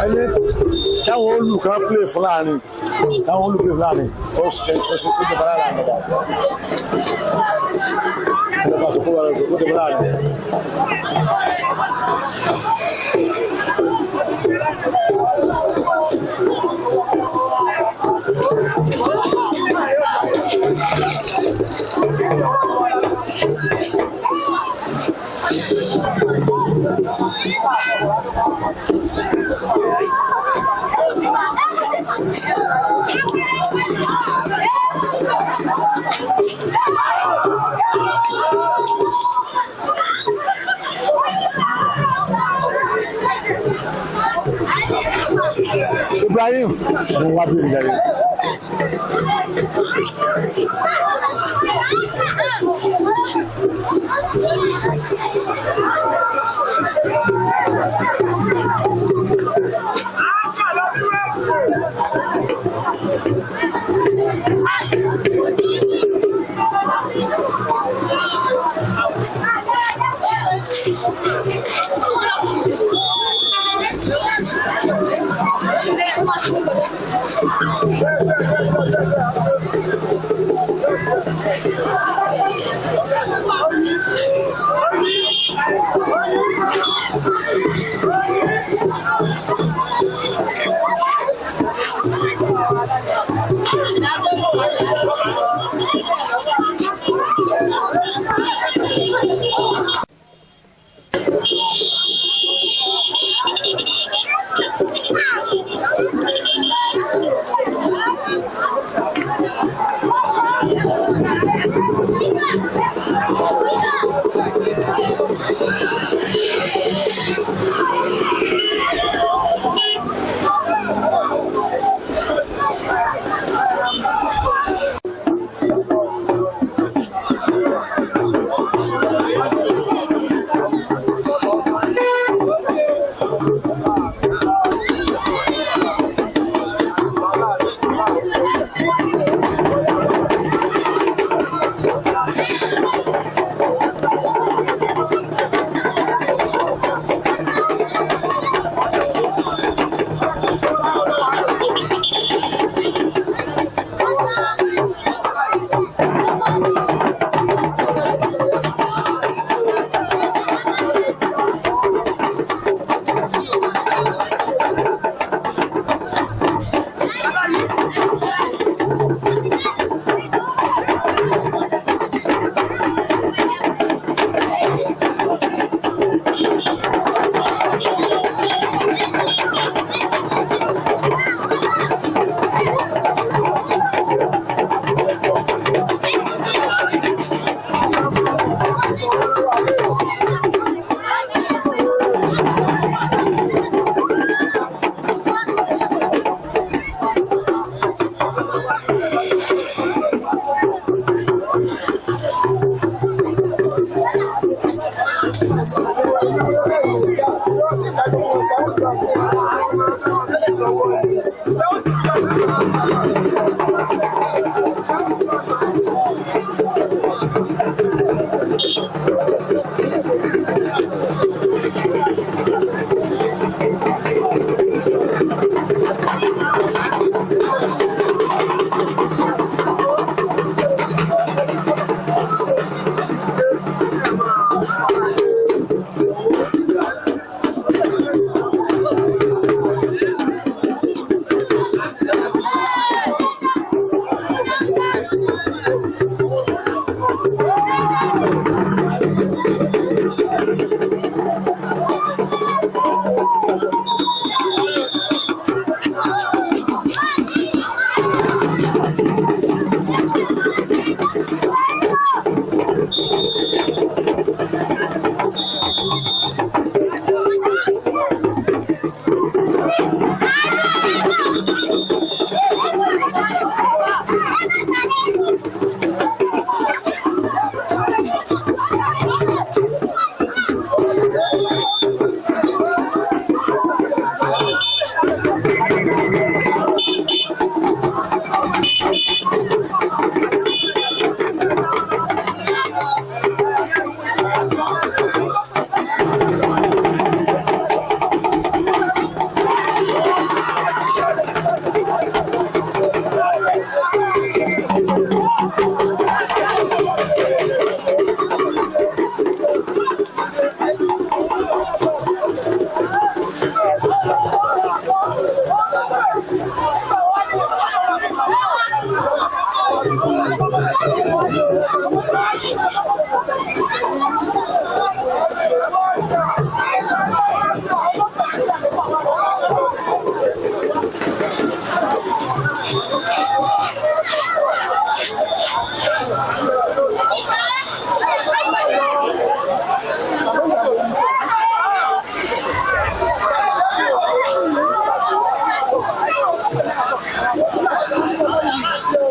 Ẹni táwọn olùkọ́ play fúlàní, táwọn olùkọ́ play fúlàní, ó ṣe é ṣe kó jẹba láàrin ọ̀dà. Ẹni bá sọ kó jẹba láàrin. Ibrahim, mo wá bí ìdarí.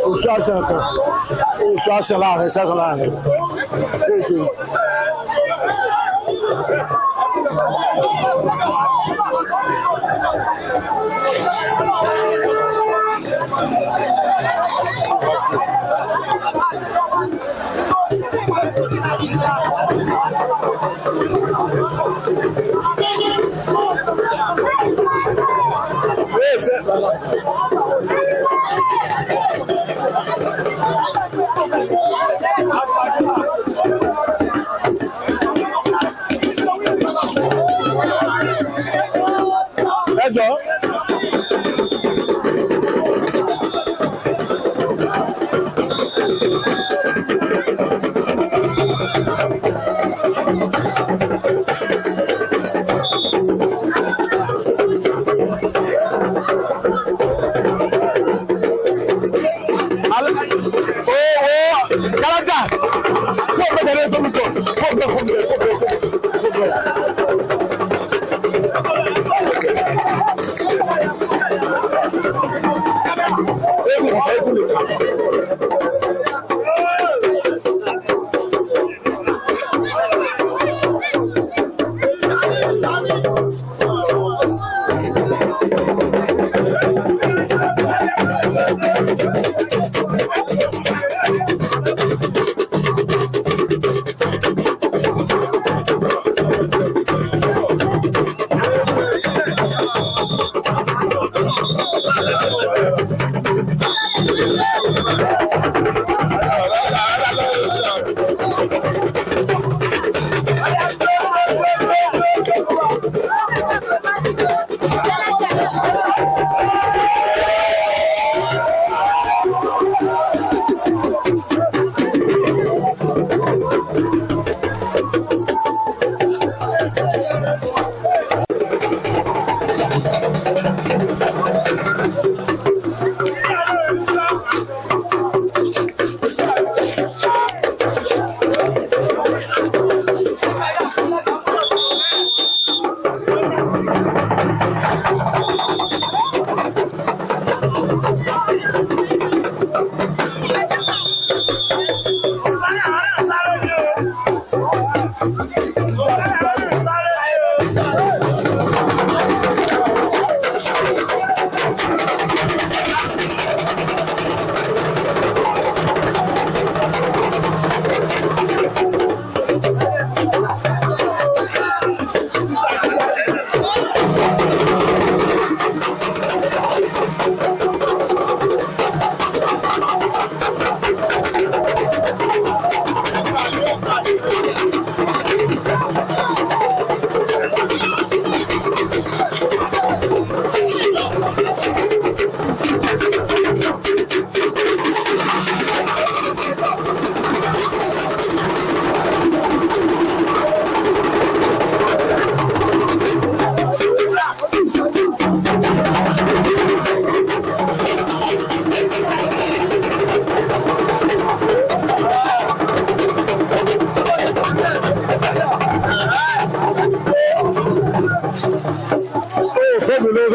Oṣù àṣà kan, oṣù àṣà láàrin, ṣàṣà láàrin. Déèké. Ẹ jọ̀ọ́. Owó kálájà kó o bẹ̀rẹ̀ tó mi kọ̀ kó o bẹ̀rẹ̀ kó o bẹ̀rẹ̀ kó o bẹ̀rẹ̀ kó o bẹ̀rẹ̀. Eégún kò fẹ́ eégún nìkan.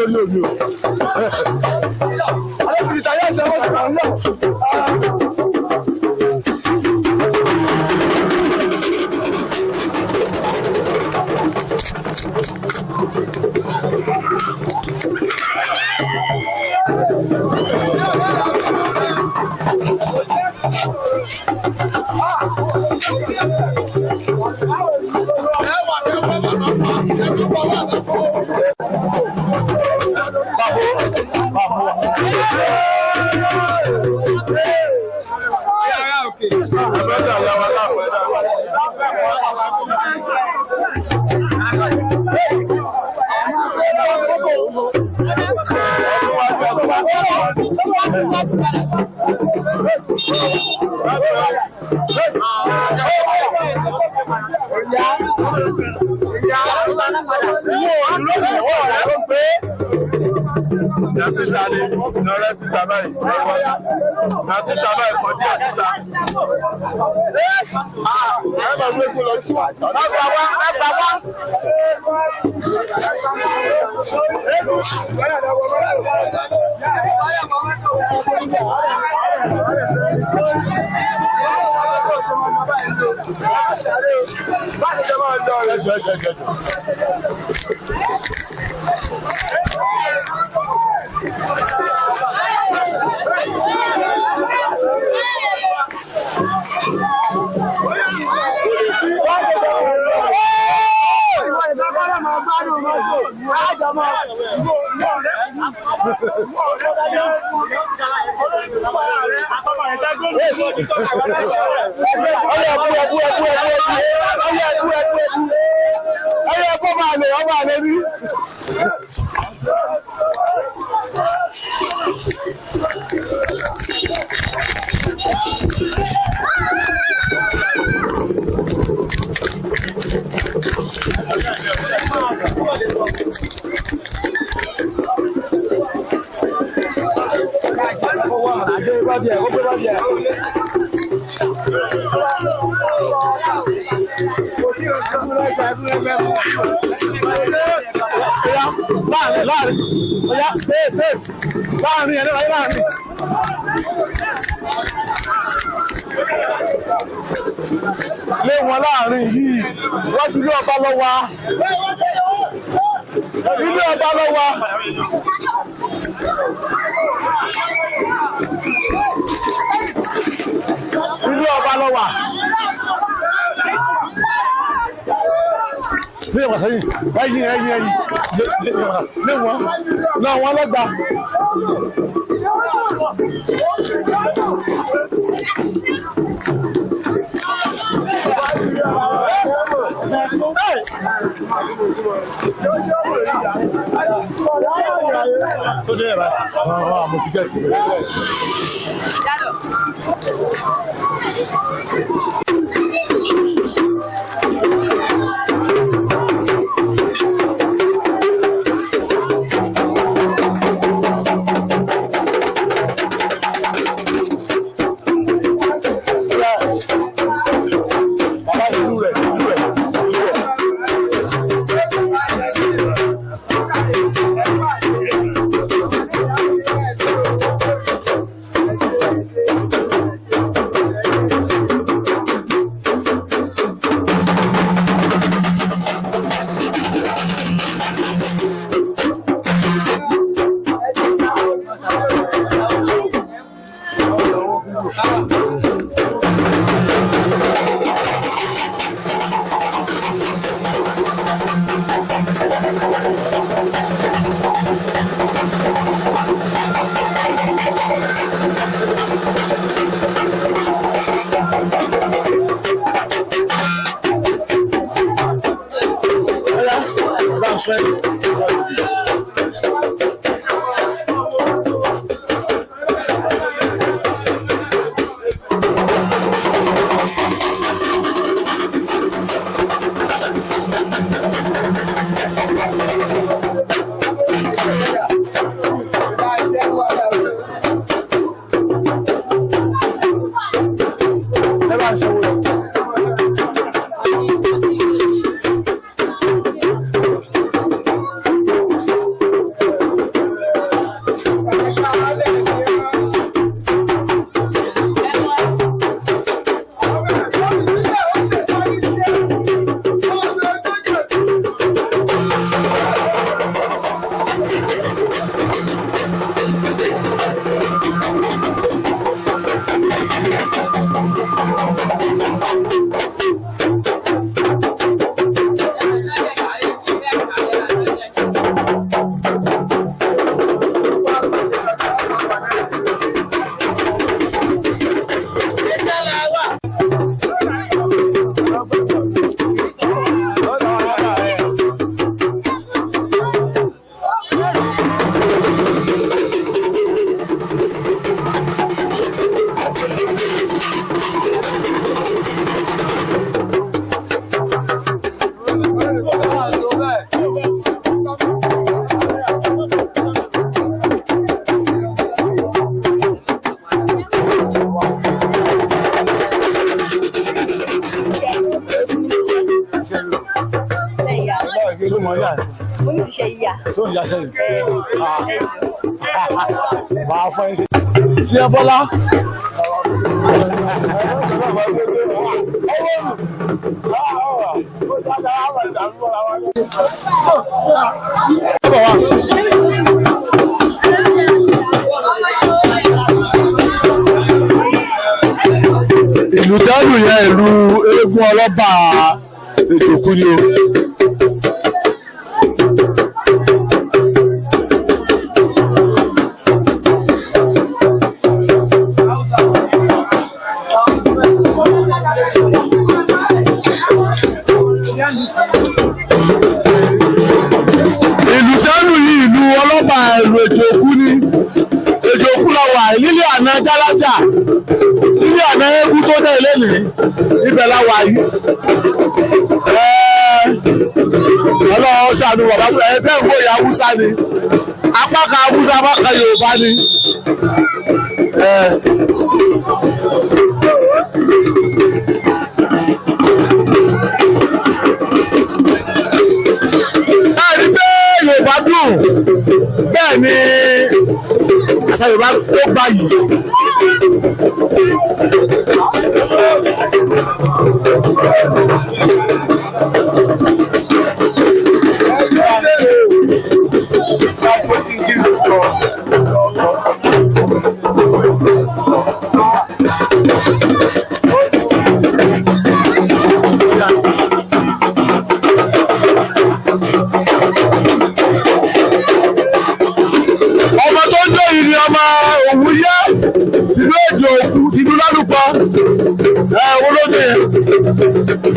Sórí omi o. Alẹ́ ti tàyà ẹsẹ̀ wọ́n sì máa ń lọ. Nà síta ni, nọrẹ síta báyìí. Nà síta báyìí, kọjú ẹ̀ síta. Ẹ máa gbé kú lọ sí. Ẹgbà wá, ẹgbà wá. Ẹjọ ẹjọ ẹjọ. Ọyọ ẹbú ẹbú ẹbú ẹbú ẹbú. Ọyọ ẹbú ẹbú ẹbú. Ọyọ ẹbú ọmọ àlè ọmọ àlè bí. Ọya láàrin láàrin. Ọya èsì èsì. Láàrin ẹ̀ lọ́wọ́ láàrin. Lé wọn láàrin yìí, wájú ilé ọba lọ wá. Ilé ọba lọ wá. Ilé ọba lọ wá. Lé wọn sẹ́yìn, ẹ̀yìn ẹ̀yìn ẹ̀yìn. Lé wọn, náà wọn lọ́gba. Ah, mo ti gẹ̀ẹ́sì. Bàbá ìlú rẹ̀, ìlú rẹ̀, ìlú rẹ̀. Ọya, bá ń sọ ẹ́. Ẹ bá ń ṣe wo. Tó mọ̀ yá. Mo ní ti ṣe ìyá. Tó ń yáṣẹ́ yìí. Máa fọ́ ẹ ṣe. Tí ẹ Bọ́lá. Ìlú tẹ́lù yẹn ìlú eégún ọlọ́ba ètòkú ni o. Ìlú tẹ́lù yìí ìlú ọlọ́ba ìlú ètòkú ni. Ètòkú la wà nílé àná jálájà, nílé àná eégún tó dé ilé nìyí, ibẹ̀ la wà yìí. Ọlọ́run ṣàánú bàbá ẹ tẹ́ ń wò yà Haúsá ni, apá kan Haúsá, apá kan Yorùbá ni. Ẹ rí pé Yorùbá dùn, bẹ́ẹ̀ ni àṣà Yorùbá tó gbayì. Ọmọ tó ń jó yìí ni ọmọ Òwúyẹ́ tìlú Èjì Òkú tìlú Lálùpọ̀. Ẹ wo lóde yẹn,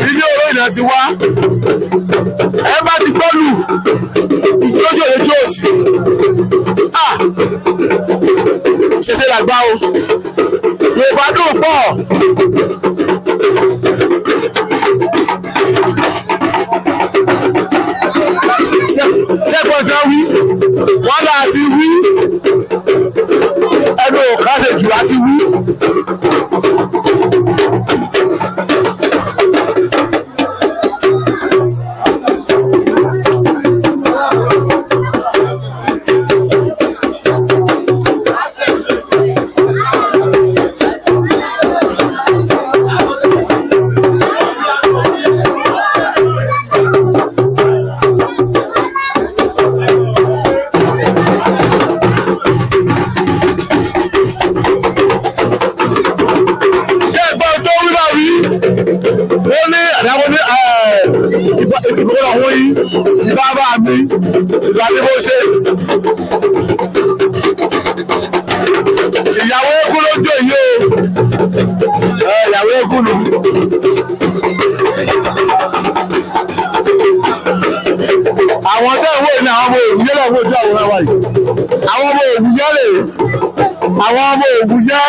ilé olóyìn náà ti wá. Ẹ bá ti gbọ́lù ìjójó lè jó òsì. Ṣẹṣẹ làgbá o, Yorùbá dùn pọ̀. Ṣẹ́gbọ́n tí wọ́n wí, wọ́n náà ti wí, ẹnu òkà ṣe jù láti wí. Ṣé ẹgbẹ́ tó wí náà wí? Ó ní àdáwọ̀ ní ìbọn àwọn yìí, ìbá bá mi, ìbá ní bó ṣe. Ìyàwó eégún ló jó yìí o. Ìyàwó eégún nu. Àwọn tẹ́ ń wò ní àwọn ọmọ Òwúyẹ́ náà wò ojú àwòrán wa yìí. Àwọn ọmọ Òwúyẹ́ rèé. Àwọn ọmọ Òwúyẹ́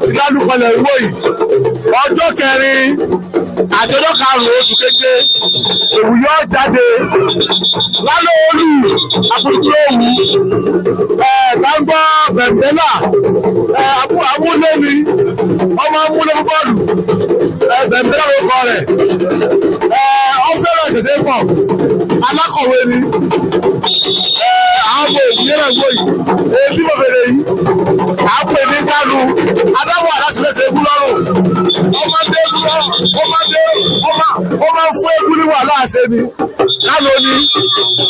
ti Lálùpọ̀lẹ̀ ń wò yìí. Ọjọ́ kẹrin àti ọjọ́ karùn-ún oṣù keje, Òwúyẹ́ ó jáde. Lálóolù àpòlùkù òwú. Gbàngbọ́ Bẹ̀m̀bẹ́là amúlé mi, ọmọ amúlé bọ́ọ̀lù. Bẹ̀m̀bẹ́là ló kọ rẹ̀. Ó fẹ́ràn ṣẹ̀ṣẹ̀ pọ̀. Alákọ̀wé ni. Àwọn ọmọ Òwúyẹ́ náà ń wò yìí. Èyí tí mo bèrè yìí, à ń pè ní Kánú. Adáwọ̀ aláṣẹlẹsẹ egún lọ́rùn. Ó máa ń dé egún lọ́rùn. Ó máa ń dé, ó máa ń fún egún ní wàhálà àṣẹ ni. Kánú ni,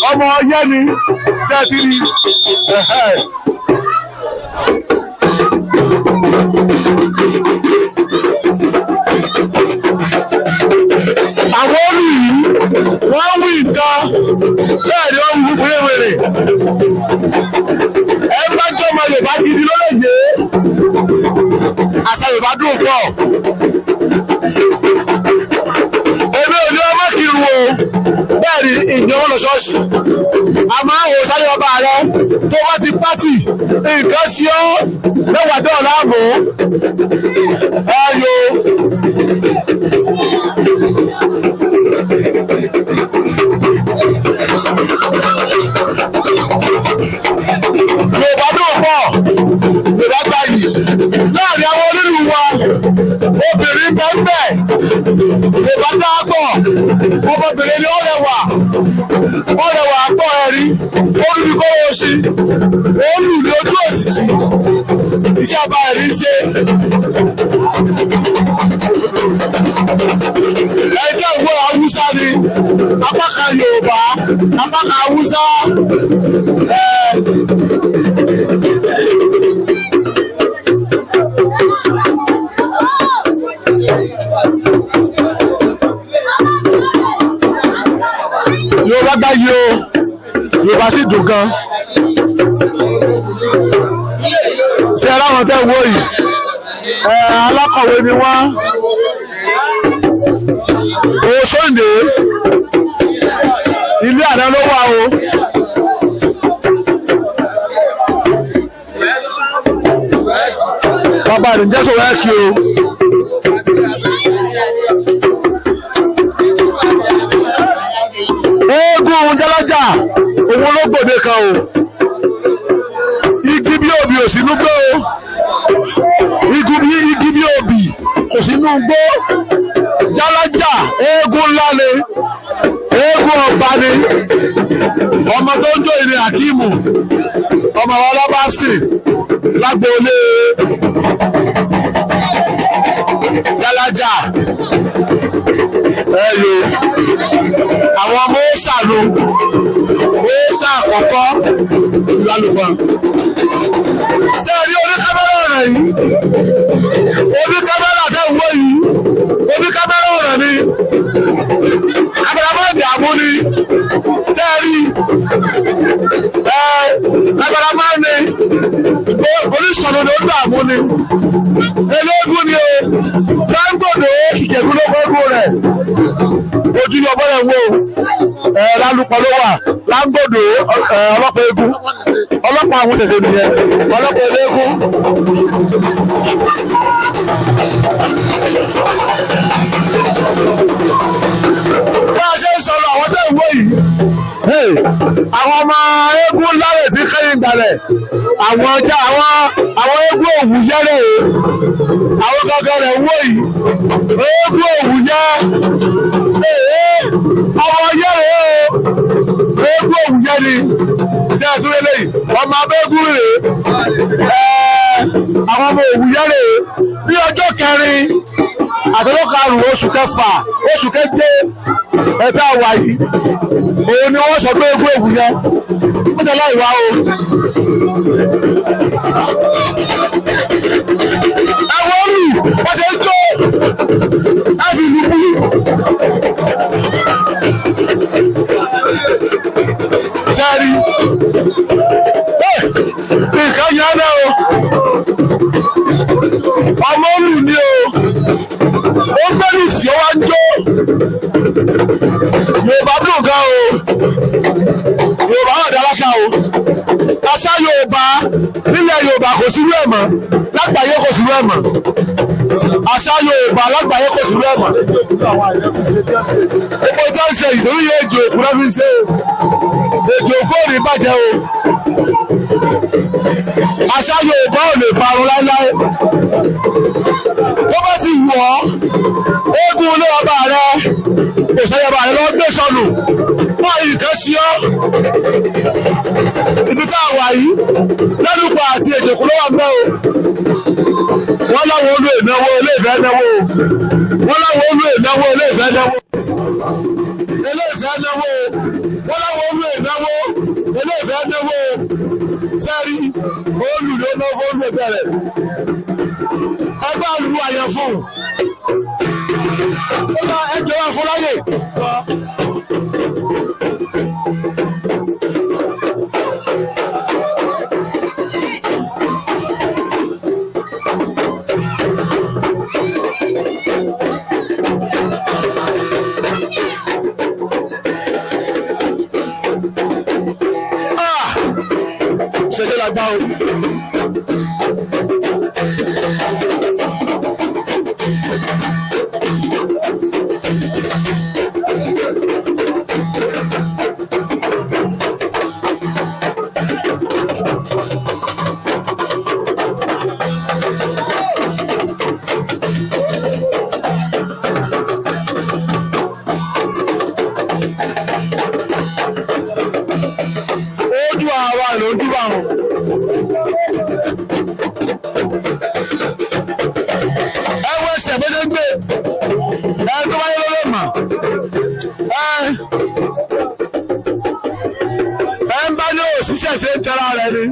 ọmọ ọyẹ́ ni, tí ẹ ti rí. Àwọn olù yìí, wọ́n wí nǹkan, bẹ́ẹ̀ ni wọ́n wí wérewère. Ẹ bá jẹ́ ọmọ Yorùbá gidi ló lè yé. Àṣà Yorùbá dùn pọ̀. Èmi ò ní ọmọ kírun o, bẹ́ẹ̀ ni ìjọba lọ ṣọ́ọ̀ṣì. Àmọ́ àwọn sáré ọba rẹ tó bá ti pátì nǹkan ṣe ọ́ mẹ́wàá dọ́ọ̀lá mú. Ẹ yo. Yorùbá dùn pọ̀, Yorùbá gbayì. Láàrin àwọn onílù wa, obìnrin bẹ́ ń bẹ̀. Yorùbá dáa pọ̀, ọmọbìnrin ni ó rẹwà, ó rẹwà pọ̀ ẹ̀rí, ó rí bí kóró oṣù, ó lù ní ojú òsì tì, iṣẹ́ ọba ẹ̀rí ń ṣe. Ẹjọ́ ìwé Haúsá ni, apá kan Yorùbá, apá kan Haúsá. Yorùbá gbáyé o, Yorùbá sì dùn gan. Ṣé ẹ láwọn tẹ́ ń wò yìí? Ẹ alákọ̀wé ni wọ́n. Òṣòǹdè ilé àná ló wà o. Bàbá rẹ̀ ń jẹ́ sọ̀rọ̀ ẹ̀ kí o. Eégún Jálájà òun ló gbòde kan o. Igi bí obì ò sínú gbó o. Igi bí obì kò sínú gbó. Jálájà eégún ńlá ni, eégún ọba ni. Ọmọ tó ń jó ìrìn Akíìmù, ọmọ wa ọlọ́ba sì lágboolé Jálájà. Ẹ yo, àwọn ọmọ ó ṣàlù, ó ṣàkọ́kọ́ lálùpọ̀. Ṣé ẹ rí oníkámẹ́rà ọ̀rẹ́ yìí? Oníkámẹ́rà tẹ́ ń wò yìí, oníkámẹ́rà ọ̀rẹ́ ni, kámẹ́rámánì àmú ni. Ṣé ẹ rí? Ẹ kámẹ́rámánì oníṣọ̀nù ni ó dààmú ni. Eléégún ni o, Láńgbòdo Ìjẹ̀bú ló kọ́ égún rẹ̀. Ojú ni ọgbọ́n rẹ̀ ń wò ó. Ẹ lálùpọ̀ ló wà, Láńgbòdo ọlọ́pàá eégún, ọlọ́pàá àwọn ṣẹ̀ṣẹ̀ nìyẹn, ọlọ́pàá eléégún. Bá a ṣe ń sọ̀rọ̀ àwọn tẹ́ ń wò yìí, hey, àwọn ọmọ eégún lárè tí kẹ́yìn gbalẹ̀, àwọn ọjà àwọn eégún òwú yẹ́rẹ̀ o, àwọn kankan rẹ̀ ń wò yìí, eégún òwú yẹ́, ee, ọmọ yẹ́rẹ̀ o, eégún òwú yẹ́ ni, ṣé ẹ tún lélẹ̀ yìí, ọmọ abẹ́gún rèé, àwọn ọmọ òwú yẹ́rẹ̀ ní ọjọ́ kẹrin àtọ́jọ́ karùn-ún oṣù kẹfà oṣù keje ẹ̀ta wà yìí, òun ni wọ́n sọ pé eégún òwú yẹn ó tẹ̀lé ìwà o. Ẹ̀wọ̀n olù wọ́n ṣe ń jó ẹ fi ìlú bú. Sẹ́ẹ̀rì nǹkan yẹn náà o, ọmọ olù ni o, ó gbẹ́rù tí ó wá ń jó. Yorùbá dùn gan o, Yorùbá wà dá láṣà o. Àṣà Yorùbá nílẹ̀ Yorùbá kò sí irú ẹ̀ mọ́, lágbàáyé kò sí irú ẹ̀ mọ́. Àṣà Yorùbá lágbàáyé kò sí irú ẹ̀ mọ́. Gbogbo tí wọ́n ń ṣe ìdórí ejò òkú náà fi ń ṣe o. Ejò òkú ò ní bàjẹ́ o. Àṣà Yorùbá ò lè parun láéláé. Tó bá sì wù ọ́, eégún ilé ọba rẹ, kò sẹ́yìn ọba rẹ lọ gbé sọnù. Wọ́n yìí kan sí ọ́. Ibi tá a wà yìí, Lálùpọ̀ àti Èjòkú ló wà ńbẹ̀ o. Wọ́n láwọn olú ìnáwó ilé ìfẹ́ náwó o. Wọ́n láwọn olú ìnáwó ilé ìfẹ́ náwó. Ilé ìfẹ́ náwó o. Wọ́n láwọn olú ìnáwó ilé ìfẹ́ náwó o. Sẹ́rí, olú ló náwó fún ẹgbẹ́ rẹ̀. Ẹ bá lu àyàn fún un. Ẹ jẹ́ wá fún láyè. Ah! Ṣẹ̀ṣẹ̀ la gbá o. Àṣìṣe ń tẹ́ra rẹ̀ ni.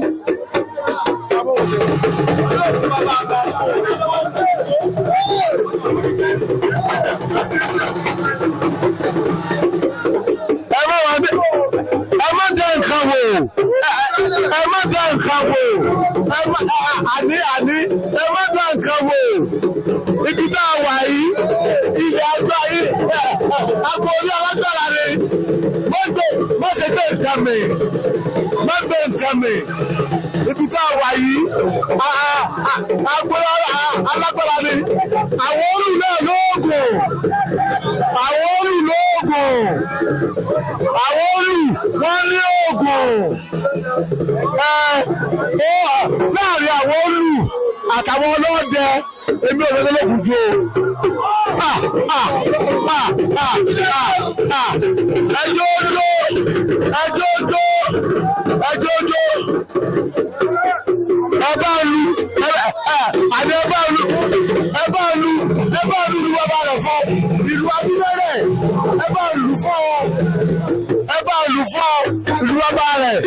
Ẹ má wà ní, ẹ má dá nǹkan wò, ẹ má dá nǹkan wò, ẹ má àní àní, ẹ má dá nǹkan wò. Ibi tá a wà yìí, ilẹ̀ àgbà yìí, agbo orí alágbára ni. Má gbé, má ṣe gbé nǹkan mi, má gbé nǹkan mi. Ibi tá a wà yìí, agbo alágbára ni. Àwọn olù náà lóògùn, àwọn olù lóògùn, àwọn olù wọ́n ní oògùn. Ẹ ó láàrin àwọn olù àtàwọn ọlọ́dẹ, èmi ò fẹ́ lóògùn ju o. Ah, ah, ah, ah, ah, ah. Ẹjọ́ ojó, ẹjọ́ ojó, ẹjọ́ ojó. Ẹ bá lu, ẹ ẹ àní ẹ bá lu, ẹ bá lu, ẹ bá lu ìlú bàbá rẹ̀ fọ́, ìlú Ajílẹ̀rẹ̀, ẹ bá lu fọ́ ọ, ẹ bá lu fọ́ ìlú bàbá rẹ̀,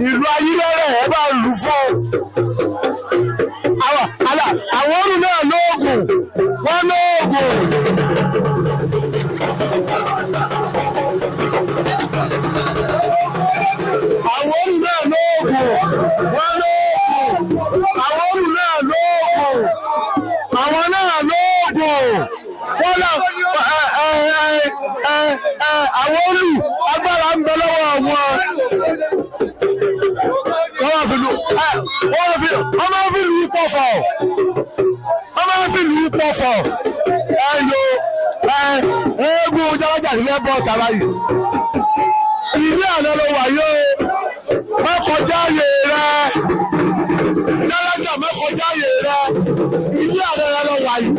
ìlú Ajílẹ̀rẹ̀, ẹ bá lu fọ́. Àwọn àwọn olù náà lóògùn, wọ́n lóògùn. Àwọn olù náà lóògùn, wọ́n lóògùn. Àwọn olù náà lóògùn, àwọn náà lóògùn. Wọ́n là ẹ ẹ ẹ ẹ àwọn olù agbára ń bẹ lọ́wọ́ wọn. Wọ́n máa fi lu ẹ wọ́n máa fi wọ́n máa fi lù ú pọ̀fọ̀. Wọ́n máa fi lù ú pọ̀fọ̀. Ẹ yo ẹ eégún jálájà sílẹ̀ bọ̀ tàbá yìí. Ilé àná ló wà yóò. Má kọjá àyè rẹ. Jálájà má kọjá àyè rẹ. Ilé àná rẹ ló wà yìí.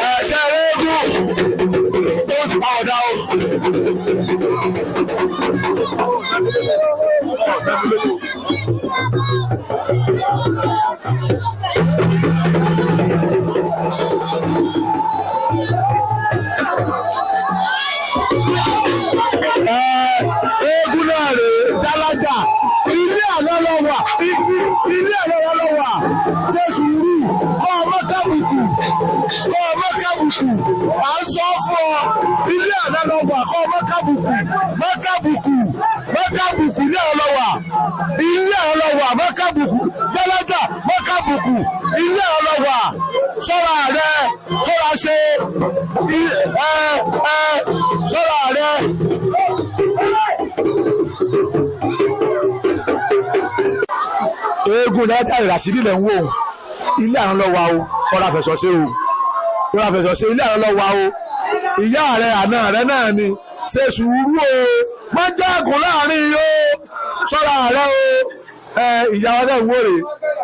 Ẹ̀ṣẹ̀ eégún tó ti pa ọ̀dà o. Ẹ eégún náà rèé jálájà, ilé àná lọ wà, ilé àná lọ wà. Ṣe sùúrù kọ́ ọmọ kábùkù, kọ́ ọmọ kábùkù, à ń sọ fún ọ. Ilé àná lọ wà, kọ́ ọmọ kábùkù, má kábùkù, má kábùkù. Ilé àná lọ wà, ilé àná lọ wà, má kábùkù jálájà, má kábùkù. Ilé àná lọ wà, ṣọ́ra rẹ, ṣọ́ra ṣe ẹ ẹ ṣọ́ra rẹ. Eégún jálájà ìràsídì lẹ̀ ń wò ó. Ilé àná lọ wà o, ọ̀rọ̀ àfẹ̀sọ̀ ṣe o, ọ̀rọ̀ àfẹ̀sọ̀ ṣe. Ilé àná lọ wà o, ìyá rẹ àná rẹ náà ni. Ṣe sùúrù o, má jágùn láàrin yìí o, ṣọ́ra rẹ o. Ẹ ìyá wa dẹ̀ ń wò rè,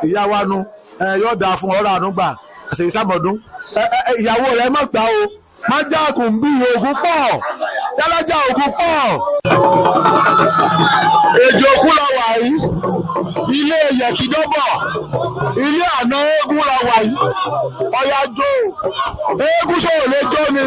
ìyá wa nu ẹ yóò dáa fún ọ̀rọ̀ àánú gbà àṣeyí sàmọ̀dún. Ẹ ẹ ìyàwó rẹ má gbà o, má jágùn bí ogun pọ̀, jálájà ogun pọ̀. Èjò òkú la wà yìí, ilé yẹ̀kídọ́bọ̀, ilé àná eégún la wà yìí. Ọ̀yà jó eégún sọ̀rọ̀ lè jó ni.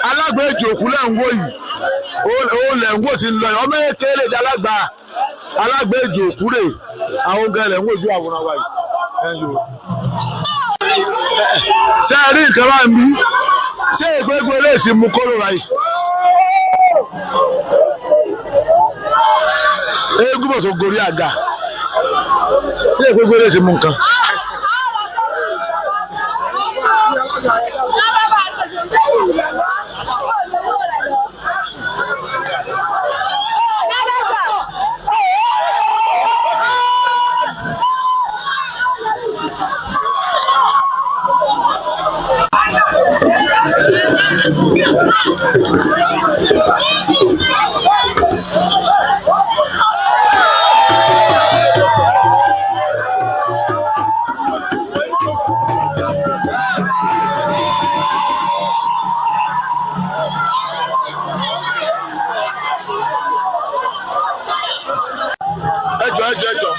Alágbèéjì òkú lẹ́ ń wò yìí, ó lẹ̀ ń wò tí ń lọ yìí. Ọmọ èké lè dá alágbà alágbèéjì òkú rè, àwọn gan lẹ̀ ń wò ju àwòrán wa yìí. Ṣé ẹ rí nǹkan bá ń bí? Ṣé ìgbégbé eléyìí ti mú kóró ra yìí? Eégún bọ̀ tó gorí àga. Ṣé ìgbégbé eléyìí ti mú nǹkan? Ẹjọ ẹjọ ẹjọ.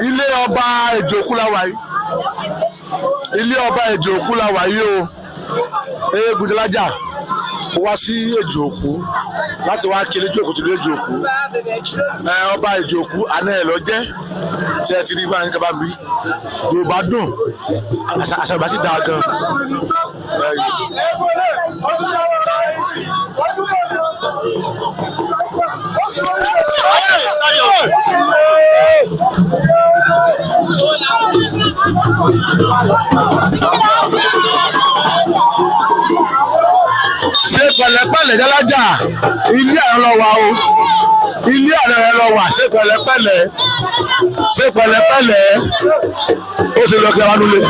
Ilé ọba Èjòkú la wà yìí. Ilé ọba Èjòkú la wà yìí o. Eégún Jalaja ó wá sí Èjòkú láti wá kí Eléjòkú tìlú Èjòkú. Ẹ ọba Èjòkú àná ẹ̀ lọ jẹ́ tí ẹ ti rí báyìí kaba bí Yorùbá dùn, àṣà Yorùbá sì dáa gan. Ṣe pẹ̀lẹ́pẹ̀lẹ́ Jalaja, ilé àná lọ wà o, ilé àná rẹ lọ wà. Ṣe pẹ̀lẹ́pẹ̀lẹ́, ṣe pẹ̀lẹ́pẹ̀lẹ́, ó ti lọ kí a wá nulẹ̀.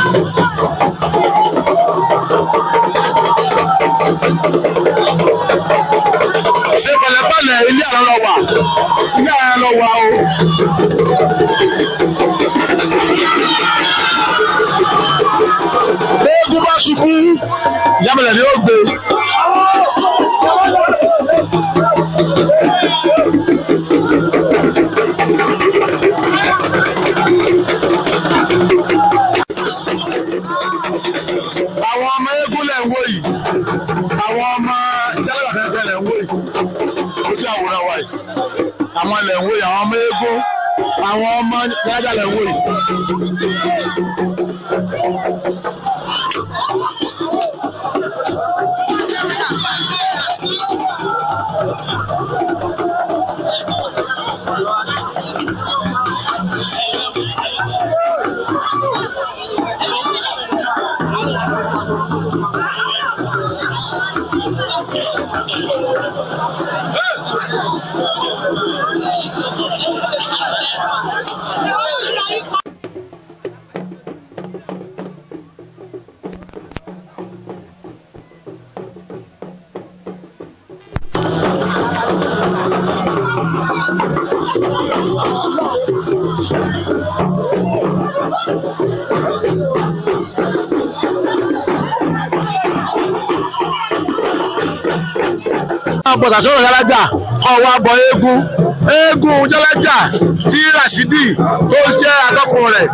Ṣe pẹ̀lẹ́pẹ̀lẹ́, ilé àná lọ wà, ilé àná lọ wà o. Eégún bá ṣubú, ìyámẹ̀lẹ̀ ni ó gbé. Àwọn ọmọ eégún lẹ̀ ń wò yìí, àwọn ọmọ jálẹ̀bàtẹ́tẹ́ lẹ̀ ń wò yìí lójú àwòrán wa yìí, àwọn lẹ̀ ń wò yìí, àwọn ọmọ eégún, àwọn ọmọ jálẹ̀bàtẹ́ lẹ̀ ń wò yìí. Máa bọ̀ tàṣọ́rọ̀ Jalaja kọ́ wa bọ eégún, eégún Jalaja tí Rashidi tó ṣe atọ́kùn rẹ̀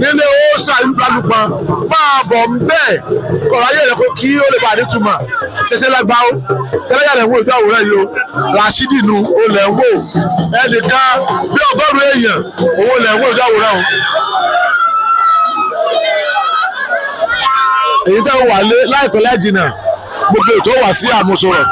nílé òòṣà Lálùpọ̀n, máa bọ̀ ń bẹ́ẹ̀ kọ̀ọ̀rọ̀ ayé rẹ̀ kó kí ó lè bá nítumọ̀ ṣẹṣẹ lágbá ó. Jalaja rẹ̀ ń wò ìjọ àwòrán yìí o, Rashidi nu ó lẹ̀ ń wò, ẹnìkan bí 100 èèyàn owó lẹ̀ ń wò ìjọ àwòrán o. Èyí tẹ́ wà lé láìpẹ́ láì jìnnà, gbogbo ètò wà sí àmúṣọrọ̀.